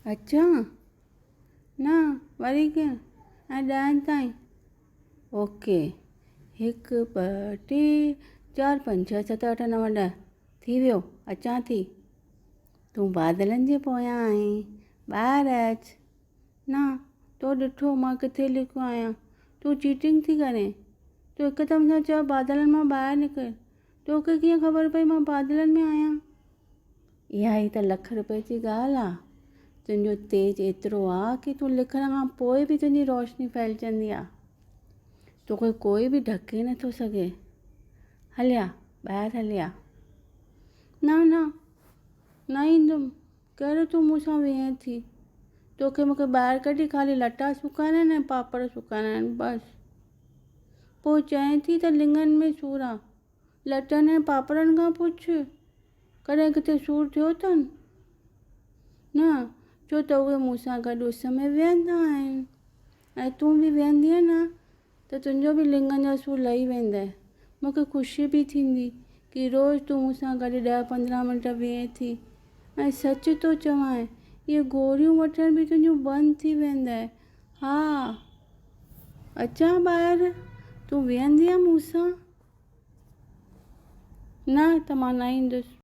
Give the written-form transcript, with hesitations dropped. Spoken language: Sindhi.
اچان؟ نه، وري ڪيئن؟ ۽ ڏهن تائين؟ اوڪي. هڪ، ٻه، ٽي، چار، پنج، ڇهه، ست، اٺ، نو، ڏهه. ٿي ويو، اچان ٿي. تون بادلن جي پويان آهين، ٻاهر اچ. نه، تو ڏٺو مان ڪٿي لڪيو آهيان. تون چيٽنگ ٿي ڪرين. تو هڪدم سان چيو بادلن مان ٻاهر نڪر. توکي ڪيئن خبر پئي مان بادلن ۾ آهيان؟ اها ئي ته لک رپئي جي ڳالهه آ. تنهنجو تيج ايترو آ ڪي تون لکڻ کان پوء به تنهنجي روشني ڦهلجندي آ. توکي ڪوئي به ڍڪي نٿو سگهي. هليا، ٻاهر هليا. نه نه، نه ايندم. ڪهڙو تون مون سان ويهين ٿي؟ توکي مون کي ٻاهر ڪڍي خالي لٽا سڪائڻا آهن ۽ پاپڙ سڪائڻا آهن بس. پوء چئين ٿي ته لڱن ۾ سور آ. لٽن ۽ پاپڙن کان پڇ، ڪڏهن ڪٿي سور ٿيو اٿن؟ نه، ڇو ته اهي مون سان گڏ اس ۾ ويهندا آهن ۽ تون به ويهندينء نه ته تنهنجو به لڱن جا سور لهي ويندء. مون کي خوشي به ٿيندي ڪي روز تون مون سان گڏ ڏهه 15 منٽ ويهين ٿي ۽ سچ ٿو چوانء اهي گوريون وٺڻ به تنهنجون بند ٿي ويندء. ها، اچان ٻاهر؟ تون ويهندينء مون سان؟ نه ته مان نه ايندس.